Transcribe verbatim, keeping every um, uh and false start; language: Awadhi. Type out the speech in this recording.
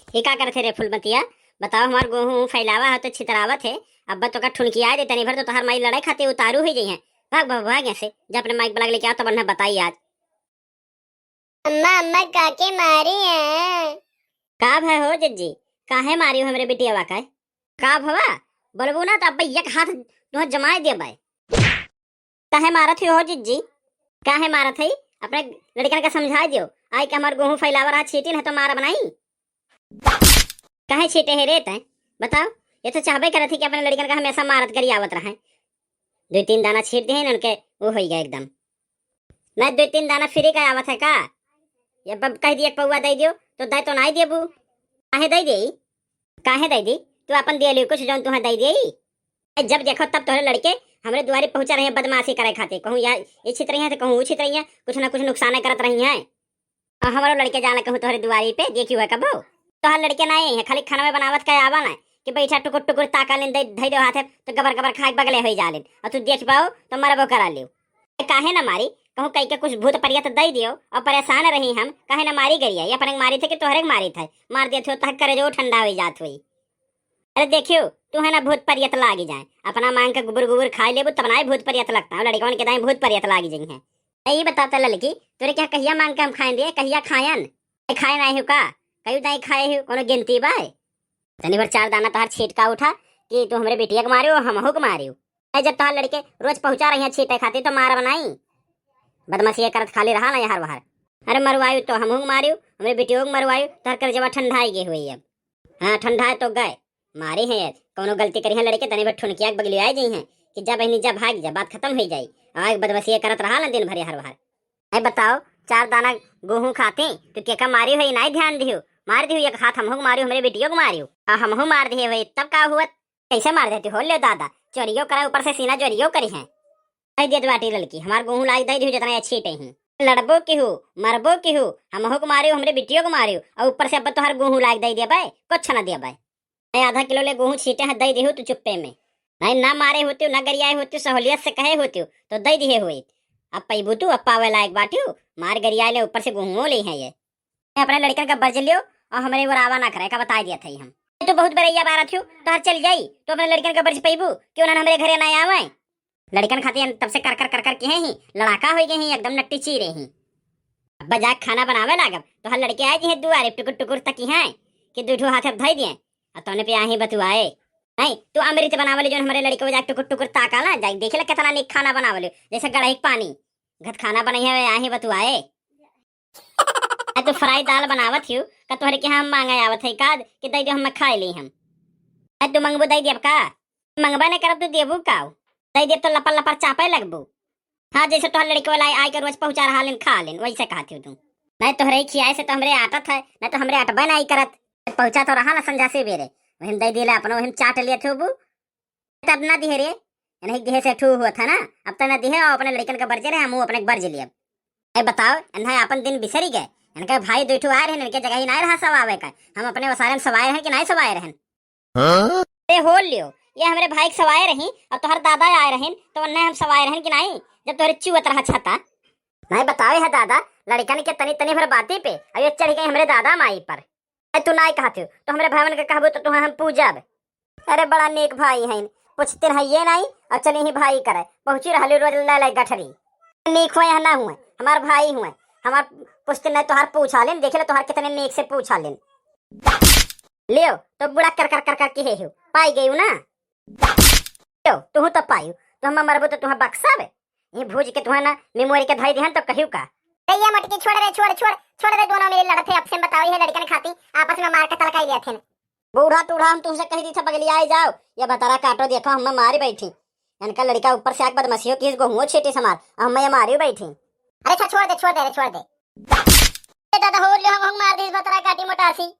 ये का करत है रे फूलमतिया? बताओ, हमार गोहूँ फैलावा है तो छितरावत है। अब तो का ठुनकिया दे, तनी भर तो तोहार माई लड़ाई खातिर उतारू हुई जइहैं। भाग बाबू, भाग यहाँ से, जा अपने माई के बुला के लेके आओ, तब उन्हें बताई आज। अम्मा, अम्मा, काके मारी है? का भय हो जिज्जी, काहे मारी हो हमरे बिटियावा का? का भवा? बोलबू ना तो अब एक हाथ तुह जमाए देबै। काहे मारत हो जिज्जी? काहे मारत है? अपने लड़कन का समझाए दियो। आई के हमार गोहूँ फैलावा रहा, छीटिन है तो मार बनाई। काहे छीटे है रे तैं? बताओ, ये तो चाहबे करत ही कि अपने लड़कन का हमेशा मारत करी आवत रहे। दो तीन दाना छीट दे हैं उनके, वो होई गए एकदम। नहीं, दो तीन दाना फ्री का आवत है का? ये बब कह दिए पौवा दे दियो, तो दे तो नहीं देबू। काहे दे दे? काहे दे दी? तू अपन दे लियो कुछ, जौन तुहें दे दे। ए, जब देखो तब तोहरे लड़के हमरे दुआरे पहुँचा रहे हैं बदमाशी करे खातिर। कहूँ या ये छित रही है तो कहूँ वो छित रही है, कुछ ना कुछ नुकसान करत रही हैं। और हमारो लड़के जाना कहूँ तोहरे दुआरी पे देखी हुआ कबो। तोहर लड़के ना आई हैं, खाली खाना में बनावत का आवा ना कि बैठा टुकुर टुकुर ताका लेन, दे धई दो हाथे तो गबर गबर खाए बगले हो जालिन। और तू देख पाओ तो मरबो करा लियो। ए, काहे ना मारी? कहूँ कई के कुछ भूत परियत दे दियो और परेशान रही हम, काहे ना मारी गरिया? ये अपने के मारी थे कि तोहरे के मारी थे? मार दिए थे तह करे जो ठंडा हो जात हुई। अरे देखियो, तू है ना भूत परियत लागी जाए, अपना मांग के गुबुर गुबुर खाए लेबू तब ना भूत परियत लगता है, लड़कवन के दाई भूत परियत लागी जाई है। ए, ये बता त ललकी, तोरे क्या कहिया मांग के हम खाएं दिए, कहिया खायन? ए, खाए ना हो का? कहियो दाई खाए हो, कोनो गिनती बा? तनी भर चार दाना तोहार छीट का उठा कि तू हमरे बिटिया के मारियो, हमहू के मारियो। ए, जब तोहार लड़के रोज पहुँचा रही हैं छीटे खातिर तो मार बनाई। बदमाशी करत खाली रहा ना यार बाहर। अरे मरवायु तो हमहू के मारियो, हमरे बिटियो के मरवायु, तोहर करजवा ठंडाई गए हुई अब। हाँ, ठंडा है तो गए, मारे हैं यार। कौनो गलती करी है लड़के, तनी भर ठुनकिया के बगलियो आ जाई हैं कि जा बहनी जा, भाग जा, बात खत्म हो जाई। आग बदमाशी करत रहा ना दिन भर हर बार। ऐ बताओ, चार दाना गेहूं खाते तो केका मारी हो, ये नाई ध्यान दियो, मार दियो एक हाथ हमहू के मारियो, हमरे बेटियों को मारियो, आ हमहू मार दिए हुए तब का हुआ? कैसे मार देती हो ले दादा, चोरियो करे ऊपर से सीना चोरियो करी है। कह देत बाटी लड़की, हमार गेहूं लाग दे दियो जितना अच्छी टेही। लड़बो केहू, मरबो केहू, हमहू के मारियो, हमरे बिटियो के मारियो, और ऊपर से अब तोहार गेहूं लाग दे देबे, कुछ ना देबे। नहीं, आधा किलो ले गेहूं छीटे हैं, दे देहू तू चुप्पे में। नहीं, ना मारे होती, ना गरियाए होती, सहूलियत से कहे होती, तो दे दिए होई। अब पैबू तू, अब पावे लायक बाटियो, मार गरियाए ले, ऊपर से गेहूं ले हैं ये। अपने लड़कन का बर्ज लियो और हमरे वो रावा ना करे का बता दिया था हम। तू बहुत बरैया बारत हो, तोहर चल जाई, तो अपने लड़कन का बर्ज पैबू, क्यों ना हमरे घरे ना आवे? लड़कन खातिर तब से कर कर कर कर के हैं ही, लड़ाका हो गए हैं, एकदम नट्टी चीरे हैं। अब जाके खाना बनावे लागब, तो हर लड़के आए जी हैं दुआरे, टुकुर टुकुर तकी हैं कि दू ठो हाथ अब धई दिए, और तोने पे आही बतुआए। नहीं, तू अमृत बनावली, जोन हमरे लड़के को जाके टुकुर टुकुर ताकाला, जाके देखे ला कितना नीक खाना बनावली, जैसे गड़ाई के पानी। घत खाना बनाई है, आही बतुआए। आ तू फ्राई दाल बनावत हियो, का तोहरे के हम मांगे आवत है का कि दे दे, हम खाए ली हम। आ तू मंगबू दे देब का? मंगबा नहीं करब, तू देबू का? दे देब तो लपर लपर चापे लगबू। हाँ, जैसे तोहर लड़के वाला आए के रोज पहुँचा रहा लेन, खा लेन, वैसे कहत हियो तू। नहीं, तोहरे ही खियाए से तो हमरे आटत है, नहीं तो हमरे अटबे नहीं करत। पहुँचा तो रहा ना संझा से बेरे, वही दे दिले अपनो, वही चाट लिए थे बू। तब ना दिहे रे, इन्हें दिहे से ठू हुआ था ना, अब तो ना दिहे, और अपने लड़कन का बर्जे रहे, हम अपने बर्ज लिए। ए बताओ, इन्हें अपन दिन बिसरी गए, इनके भाई दो ठू आए रहे, इनके जगह ही ना रहा सब आवे का, हम अपने वसारे में सब आए रहे कि नहीं सब आए रहे? हाँ? ए हो लियो, ये हमरे भाई के सब आए रही, और तोहर दादा आए रहे, तो उन्हें हम सब आए रहे कि नहीं, जब तोहरे चुअत रहा छता। नहीं बतावे है दादा, लड़कन के तनी तनी भर बाती पे, अब ये चढ़ गई हमरे दादा माई पर। ए, तू नाई कहत हो, तो हमरे भाईवन के कहबो तो तुहें हम पूजब। अरे बड़ा नेक भाई हैं, पूछतिन है ये नाई, और चली ही भाई करे, पहुँची रहली रोज ले ले गठरी। नेक हुए या ना हुए, हमार भाई हुए, हमार पूछतिन नहीं तोहार पूछा लेन, देख ले तोहार कितने नेक से पूछा लेन। लियो, तो बुढ़ा कर कर कर कर के हे हो, पाई गई ना? लियो, तू तो पायू, तो हम मरबो तो तुहें बक्सा बे। ये भूज के तुहें ना मेमोरी के धई दिहन तो कहियो का? ए, ये मोटकी छोड़ रे, छोड़, छोड़, छोड़ रे, दोनों मिले लड़त है, अब से बताओ ये लड़कन खाती आपस में मार के तलकाई लिया थे। बूढ़ा टूढ़ा हम तुमसे कह दी था बगलियाए जाओ, ये भतारा काटो देखो हम मारी बैठी। इनका लड़का ऊपर से आके बदमाशियों की, इसको हुओ छेटी से मार, और हम ये मारी बैठी। अरे अच्छा छोड़ दे, छोड़ दे रे, छोड़ दे। ए दादा हो लियो, हम, हम मार दी भतारा काटी मोटासी।